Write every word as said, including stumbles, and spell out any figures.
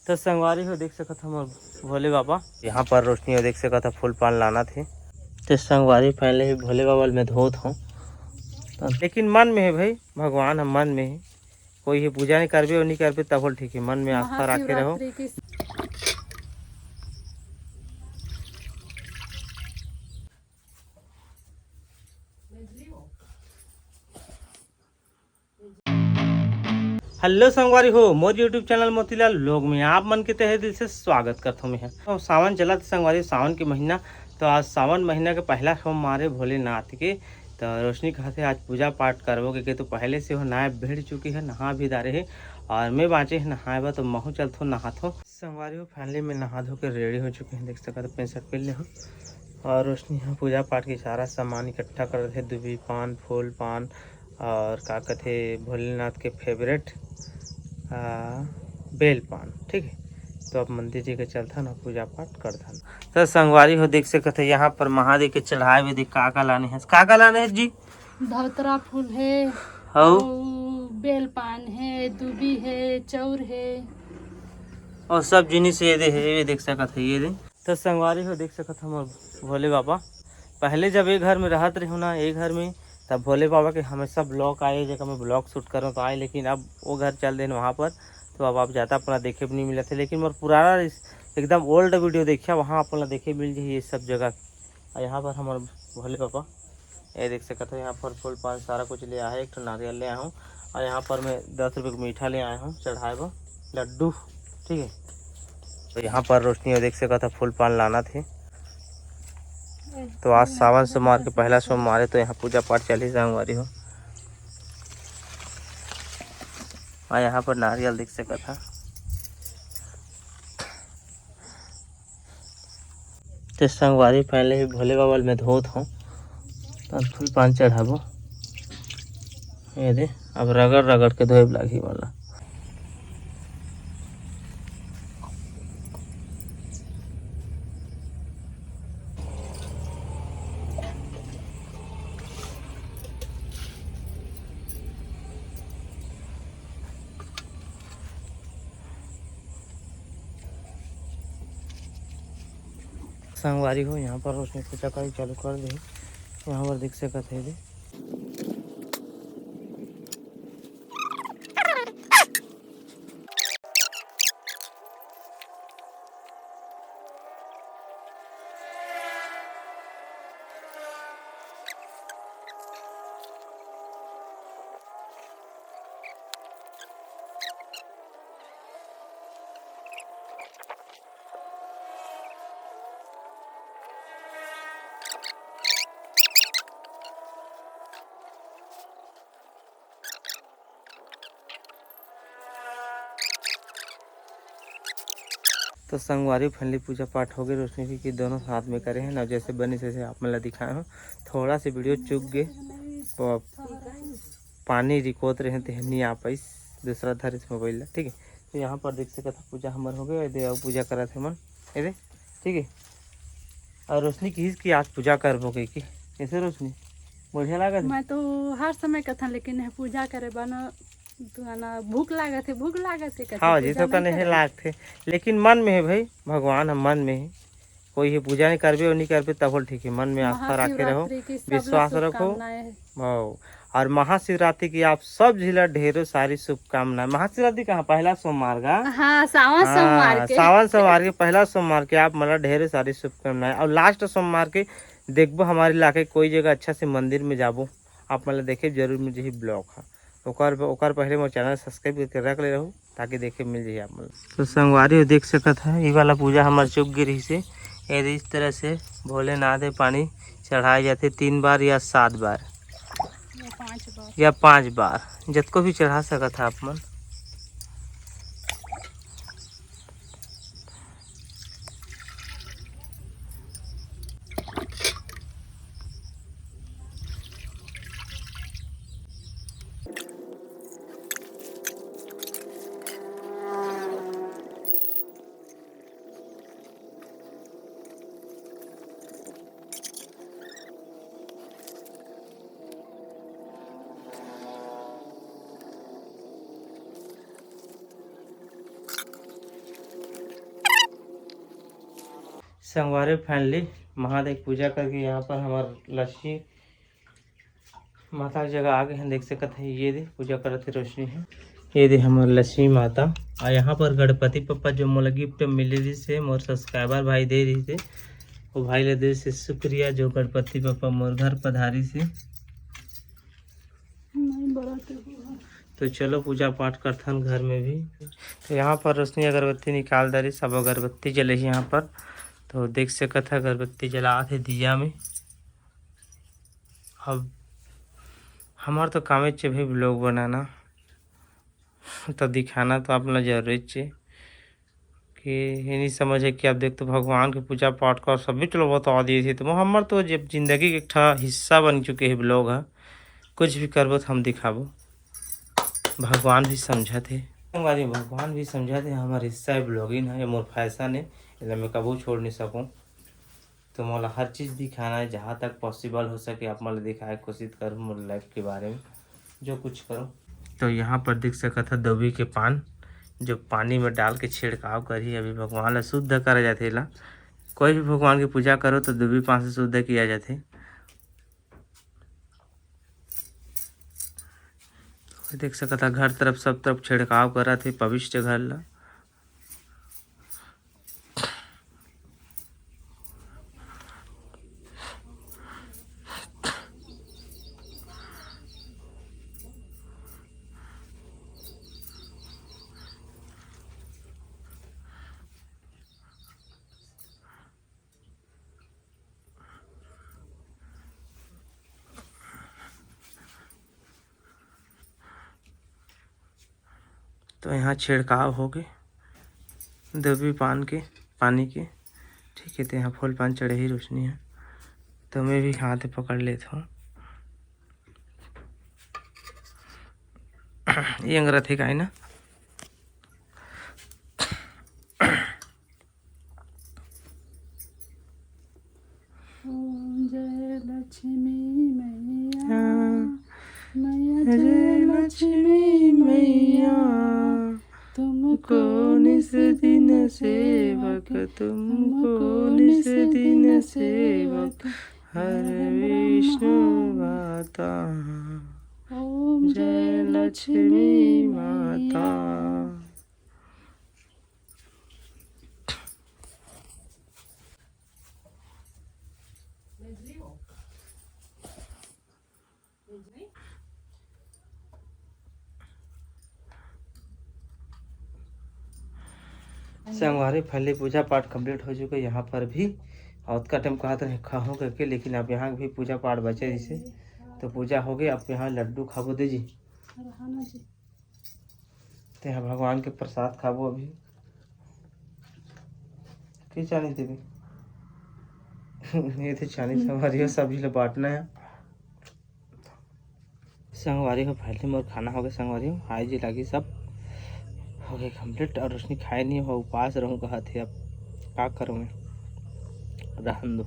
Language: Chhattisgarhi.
तो संगवारी हो, देख सकत हो हमर भोले बाबा। यहाँ पर रोशनी हो, देख सकत हो फूल पान लानत हे। तो संगवारी, पहले ही भोले बाबा ल मैं धोत हूँ। लेकिन मन में है भाई, भगवान ह मन में है। कोई ही पूजा नहीं करबे और नहीं करबे, तब होल ठीक है। मन में आस्था राखे रहो। महाशिवरात्रि की हेलो संगवारी हो, मोर YouTube चैनल मोतीलाल व्लॉग में आप मन के तहे दिल से स्वागत करथों मैं। तो सावन चलत हे संगवारी, सावन के महीना, तो आज सावन महीना के पहला सोमवार हे भोलेनाथ के। तो रोशनी कहत हे आज पूजा पाठ करबो, क्योंकि तो पहले से हो नहाए भिड़ चुकी है, नहा भी डारे हे, और मैं बाँचे हे नहाए बर, तो महू चलथों नहाथों। संगवारी हो, finally मैं नहा धो के ready हो चुके हैं, देख सकत हो, pant shirt पहन ले हूँ। और रोशनी ह पूजा पाठ के सारा सामान इकट्ठा करत हे, दुबी, पान, फूल, पान, और का कथे, भोलेनाथ के favourite, आ, बेल पान, ठीक है। तो अब मंदिर जी के चलथन और पूजा पाठ करथन। तो संगवारी हो, देख सकत हो, यहाँ पर महादेव के चढ़ाए हुए देख का का लाने हैं, का का लाने हैं जी? धतूरा फूल हे, अउ? अउ बेल पान हे, दुबी हे, चाउर हे। और सब जिनिस ये दे हे, ये देख सकत हो, ये दे। तो संगवारी हो, देख सकत हो हमर भोले बाबा। पहले जब ये घर में रहत रहे ना, ये घर में, तब भोले बाबा के हमेशा vlog आए, जगह में vlog shoot करो तो आए, लेकिन अब वो घर चल देन वहाँ पर, तो अब आप ज़्यादा अपना देखे भी नहीं मिलत हे। लेकिन मोर पुराना इस-, एकदम old video देखिया, वहाँ अपन ला देखे मिल जाही ये सब जगह। और यहाँ पर हमर भोले बाबा, ये देख सकत हो, यहाँ पर फूल पान सारा कुछ ले आहे, एक ठो नारियल ले आए हूँ, और यहाँ पर मैं दस रुपये का मीठा ले आए हूँ चढ़ाए बर, लड्डू, ठीक है। तो यहाँ पर रोशनी हो, देख सकत हो, फूल पान लानत हे। तो आज सावन सोमवार के पहला सोमवार हे, तो यहाँ पूजा पाठ चलही संगवारी हो। और यहाँ पर नारियल देख सकत हो। ते संगवारी, पहले ही भोले बाबा ल मैं धोत हूँ, तब फूल पान चढ़ाबो। ये दे, अब रगड़ रगड़ के धोए लागही मोला। संगवारी हो, यहाँ पर रोशनी पूजा करे चालू कर दे। यहाँ पर देख सकत हे दे। तो संगवारी, finally पूजा पाठ हो गए, रोशनी भी की दोनों साथ में करे हैं ना, जैसे बनी जैसे आप मन ला दिखाए हो। थोड़ा से video चूक गए, तो पानी रिकोत रहे ते नहीं आ पाइस, दूसरा धरे मोबाइल ला, ठीक है। तो यहाँ पर देख सकत हो, पूजा हमर हो गए, दे अउ पूजा करत हे मन, ए दे, ठीक है। और रोशनी किहिस कि आज पूजा करबो कहिके, कैसे रोशनी, बढ़िया लागत हे? मैं तो हर समय कथन, लेकिन ये पूजा करे बर ना, तो ना भूख लागत हे, भूख लागत हे कथे, हाँ जी, पूजा तो नहीं कने हे करे। लागथे, लेकिन मन में है भाई, भगवान हम मन में है। कोई ही पूजा नहीं करबे और नहीं करबे, तब होल ठीक है। मन में आस्था राखे रहो, महाशिवरात्रि की सब लोग विश्वास रखो। शुभकामनाएं। हाँ, और महाशिवरात्रि की आप सब झिला ढेरों सारी शुभकामनाएं। महाशिवरात्रि कहाँ, पहला सोमवार का? हाँ, सावन हाँ, सोमवार के। सावन सोमवार के पहला सोमवार के आप मन ला ढेरों सारी शुभकामनाएं। और last सोमवार के देखबो हमारे इलाके कोई जगह अच्छा से मंदिर में जाबो, आप मन ला देखे जरूर मिल जाही vlog हा। ओकर, ओकर पहले मोर channel subscribe करके रख ले रहू, ताकि देखे मिल जाही आप मन ला। तो संगवारी हो देख सकत है, ई वाला पूजा हमर चूक गे रहिस हे। ये इस तरह से भोलेनाथ हे पानी चढ़ाए जाथे तीन बार या सात बार या पाँच बार। या पाँच बार, जतको भी चढ़ा सकत है आप मन। संगवारी, finally महादेव पूजा करके यहाँ पर हमर लक्ष्मी माता के जगह आगे हैं। देख सकत है, ये दे पूजा करत है रोशनी है। ये दे हमर लक्ष्मी माता। और यहाँ पर गणपति पप्पा जो मोला गिफ्ट मिले रहिस हे, मोर सब्सक्राइबर भाई दे रहिस हे, वो भाई ला दिल से शुक्रिया जो गणपति पप्पा मोर घर पधारिस हे। नहीं, बड़ा तो हुआ। तो चलो पूजा पाठ करथन घर में भी। तो यहाँ पर रोशनी अगरबत्ती निकाल डारिस, अब अगरबत्ती जले हे यहाँ पर। तो देख सकत है अगरबत्ती जलात हे दिया में। अब हमार तो कामेच हे भाई vlog बनाना, तो दिखाना तो आप ला जरूरी हे कि ये नहीं समझे कि आप देख तो भगवान के पूजा पाठ कर सभी चलो बता दिए थे। तो हमार तो जब जिंदगी के एक ठा हिस्सा बन चुके हे vlog ह, कुछ भी करबो तो हम दिखाबो। भगवान भी समझत हे, संगवारी, भगवान भी समझत हे, हमार हिस्सा है vlogging है, ये मोर फैशन है, एला मैं कबो छोड़ नहीं सकूँ। तो मोला हर चीज़ दिखाना है, जहाँ तक पॉसिबल हो सके आप मन ला दिखाए के कोशिश करूँ मोर लाइफ के बारे में जो कुछ करूँ। तो यहाँ पर देख सकत है दुबी के पान जो पानी में डाल के छिड़काव करही। अभी भगवान ला शुद्ध करा जाथे, एला कोई भी भगवान की पूजा करो तो दुबी पान से शुद्ध किया जाथे। देख सकत है घर तरफ सब तरफ छिड़काव करत हे पवित्र घर ला। तो यहाँ छिड़काव हो गे दुबी पान के, पानी के। ठीक है, तो यहाँ फूल पान चढ़े ही रोशनी है, तो मैं भी हाथ पकड़ लेता हूँ। ये अंगरथे का है ना। ओम जय लक्ष्मी मैया, हाँ। मैया जय लक्ष्मी मैया, तुमको निस दिन सेवक, तुमको निस दिन सेवक, हर विष्णु माता। ओम जय लक्ष्मी माता। संगवारी, finally पूजा पाठ complete हो चुके। यहाँ पर भी अतका टाइम कहत रहे खाहूँ करके, लेकिन अब यहाँ भी पूजा पाठ बचे जैसे तो पूजा हो गई। अब यहाँ लड्डू खाबो दे जी। तेहा भगवान के प्रसाद खाबो अभी। के चानी देबे? ये थे चानी संगवारी हो, सभी ला बांटना है। संगवारी हो, finally मोर खाना हो गया संगवारी हो। हाय जी लागी सब हो गए complete। और रोशनी खाए नहीं हो, उपास रहूँ कहत हे, अब का करूँ मैं, रहन दो।